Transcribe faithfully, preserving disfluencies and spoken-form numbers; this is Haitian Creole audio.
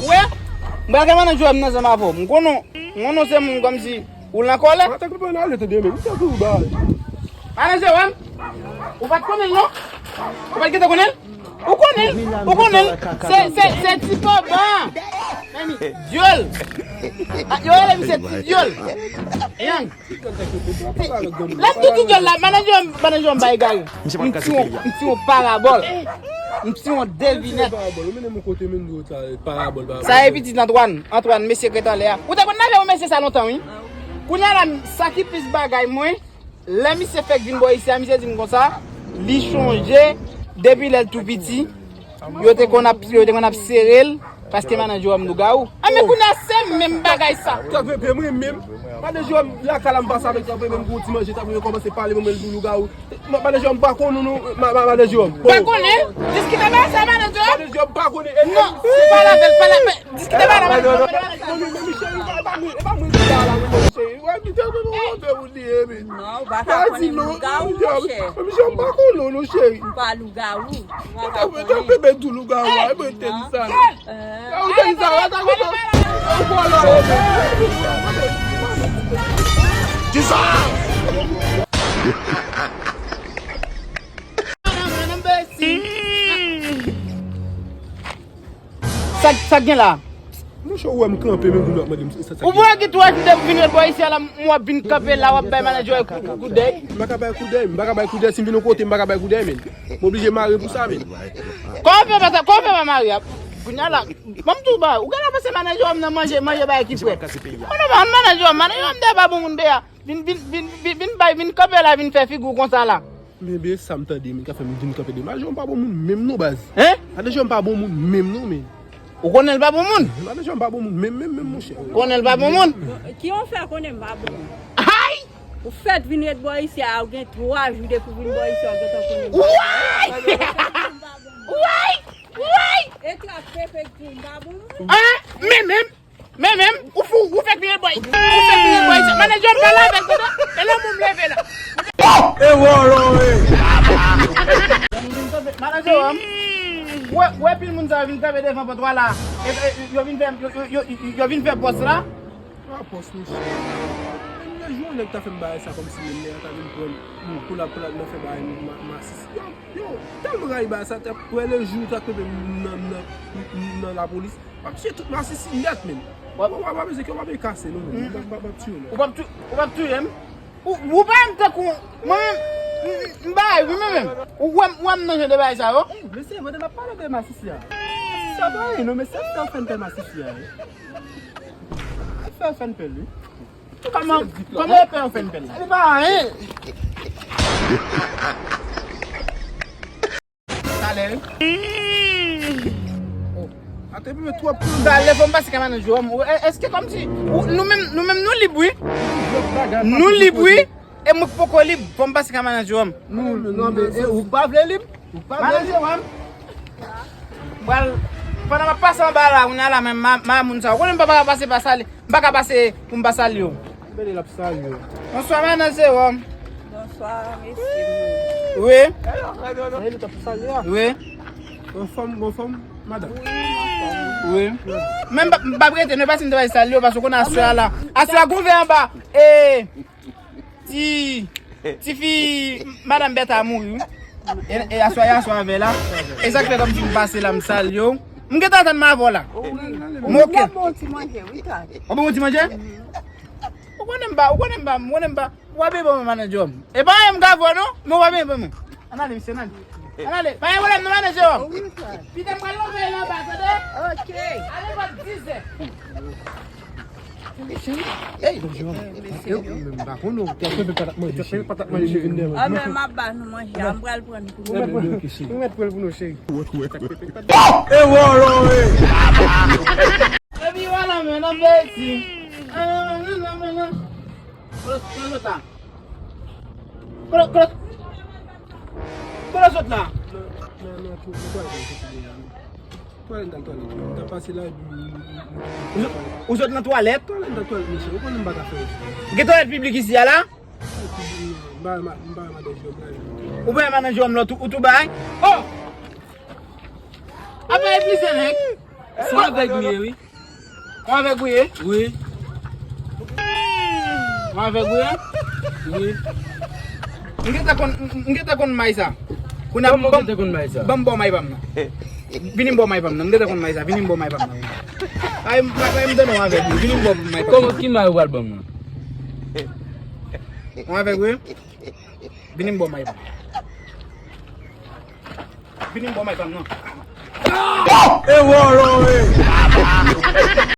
Ou wè? M pral gen manager m nan zanm avè w. M konnen w. M konnen w se moun kòmsi ou nan kòlè. Mwen te konprann ale tande men. M te tou ba. Manager w, ou pa t konnen l non? Ou pa t gentan konnen l? Ou konnen l? Ou konnen l? Se, se, se ti kòban. Men dyòl. Ah, yo rele misye ti dyòl. Yang. Lè m di ti dyòl la, manager, manager m bay gari. M ti yon, m ti yon parabòl. M ti yon devinèt. Parabòl, ou mennen m kote menm nou sa, parabòl, parabòl. Sa e pitit Antwan, Antwan, mesye k ret anlè a. Ou te konn n avè yon mesye sa lontan, wi. Kounye a la, sa ki plis bagay mwen, lè misye fèk vin bò isi a, misye di m konsa, li chonje, depi lè l tou piti, yo te konn ap, yo te konn ap sere l, paske manager m lougawou. A, men kounye a se menm bagay sa. Tanpri, mwen menm, manager m lakay la, m pase avèk tanpri, menm pou ti manje, tanpri, yo kòmanse pale, mwen menm lougawou. Ma-, manager m pa konn ou non, ma-, ma-, manager m. Pa konnen? Diskite ba sa, manager. Manager m pa konnen. Non, se pa la bèl, pa la bèl. Diskite ba la, manager m. Non, non, men cheri, e pa mwen, e pa mwen ki ba la, men cheri. Wè, mi te mwen monte ou li, e, men. Non, ou pa ka konnen lougawou, monchè. Men cheri, m pa konnen non, cheri. M pa lougawou. Ou pa ka konnen. Tanpri, tanpri, men tou lougawou, e mwen te di sa. Ou te di sa, ou te di sa. Sa, sa k gen la? Monchè, ou wè m kanpe, men moun ap mande m sa, sa. Ou wè ki twa jou depi vin ret bò isi a la, m w ap vin kanpe la, w ap bay manager kou, kou, koudèy. M pa ka bay koudèy, m pa ka bay koudèy, si m vin yon kote, m pa ka bay koudèy, men. M oblije mare pou sa, men. Kòman w fè pa sa, kòman w fè pa mare a? Kounye a la, ban m tou ba, ou genlè panse manager w nan manje, manje bagay ki frèt. Ou nan manager w, manager w te pa bon moun deja. Vin, vin, vin, vin, vin bay, vin kanpe la, vin fè figi w konsa la. Men byen sa m tande, men ka fè m vin kanpe de. Manager w pa bon moun menm non, baz. Hein? Manager w pa bon moun menm non, men. Ou konnen l pa bon moun? Manager w pa bon moun menm, menm, menm, monchè. Ou konnen l pa bon moun? Ki yon fè konnen m pa bon moun? Ay! Ou fèk vin ret bò isi a, ou gen twa jou depi w vin bò isi a, ou gentan konnen m pa bon moun. Woy! Woy! Woy! E trap pepe k di w m pa bon moun? Hein? Men menm, men menm, ou fou, ou fèk vin ret bò isi. Ou fèk vin ret bò isi. Manager m pale avèk tande. E lè moun leve la. E wòlò, e. Manager w, wè, wè pil moun sa yo vin kanpe devan pòt la. E, e, yo vin fè, yo, yo, yo, yo vin fè pòs la. Pa pòs, monchè. Menm lè jou yon nèg ta fè m bagay sa kòmsi menm nèg la ta vin pran m pou l ap, pou l ap nan fè bagay ma-, masisi. Yo, yo, tèlman rayi bagay sa, ta prè le jou ta kenbe m nan, nan, nan lapolis. M ap tiye tout masisi nèt, menm. W ap, w ap, w ap, w ap kase, non, menm. M ap, m ap, m ap tiye w, non. Ou p ap tou-, ou p ap touye m? Ou, ou pa wè m tankou, mwen menm, m, m, m bagay, wi, mwen menm. Ou wè m, ou wè m nan jan de bagay sa yo? Ey, mesye, mwen te n ap pale de masisi a. Masisi a pa anyen, non, mesye, sa fè n pè masisi a, wi. Fè fè n pè l, wi. Kòman, kòman yo pè yo fè n pè l la? Li pa anyen. Talè, wi. Oh. Ate mwen twòp. Talè, fò m pase kay manager w. Èske kòmsi, ou, nou menm, nou menm, nou lib, wi. Nou lib, wi. E mwen k poko lib, fò m pase kay manager w. Nou, non, men, e, ou pa vle lib? Ou pa vle lib? Manager w. M pral, pandan m ap pase anba la, kounye a la, men ma, ma moun sa, ou konnen m pa ka pase pa sale. M pa ka pase pou m pa salye w. Bele l ap salye w. Bonswa, manager w. Bonswa, mesye. Wi. Sa e li t ap salye a? Wi. Anfòm, anfòm, madanm. Wi, anfòm. Wi. Men m p ap, m p ap rete, non, paske m te bay salye w, paske w konnen aswè a la. Aswè a gon vè anba. E, ti, tifi, madanm Bèta mouri, wi. E, e aswè a, aswè a vè la. E sa k fè kòmsi m pase la, m salye w. M gentan atann m avè w la. M oke. W ap bon ti manje, wi, tande. W ap bon ti manje? Ou konnen m pa, ou konnen m pa, ou konnen m pa. W ap byen ban mwen manager m. E pa anyen m ka fè w non, men w ap byen ban mwen. Ann ale, mesye, ann ale. Ann ale. Pa gen pwoblèm non, manager m. Pita m pral leve l anba, tande? Ok. Ale bò dizè. Ey, manager m. M pa konn ou. Te ap fè patat manje, cheri. Patat manje, vin dèyè mwen. Ah, men m ap ba nou manje a, m pral pran pou nou. Ou mèt pran, ou mèt pran pou nou, cheri. E wòlò, e. Epi wala, men, nan Ayiti. Ah, non, non, non, non. Kote, kote lòt la? Kote, kote, kote lòt la? Nan, nan, nan, nan twalèt, nan twalèt, nan twalèt. Ou sot nan twalèt? Twalèt, nan twalèt, mesye. Ou konnen m pa ka fè. Gen twalèt piblik isi a la? M pa, m pa, m pa, m pa, m pa. Ou pa manager m lòt, ou tou bay? Oh! Apa e plizyè nèg? Se yon avèg m ye, wi. Yon avèg ou ye? Wi. Yon avèg ou ye? Wi. M gentan konn, m gentan konn may sa. Kounye a, kòman w gentan konn may sa? Ban m ba w may pa m nan. Vini m ba w may pa m nan. M gentan konn may sa. Vini m ba w may pa m nan. Ay, m, ay, m tande yon avèg ou. Vini m ba w may pa m nan. Kòman, ki may ou pral ban m nan? Yon avèg ou ye? Vini m ba w may pa m. Vini m ba w may pa m nan. E wòlò, e!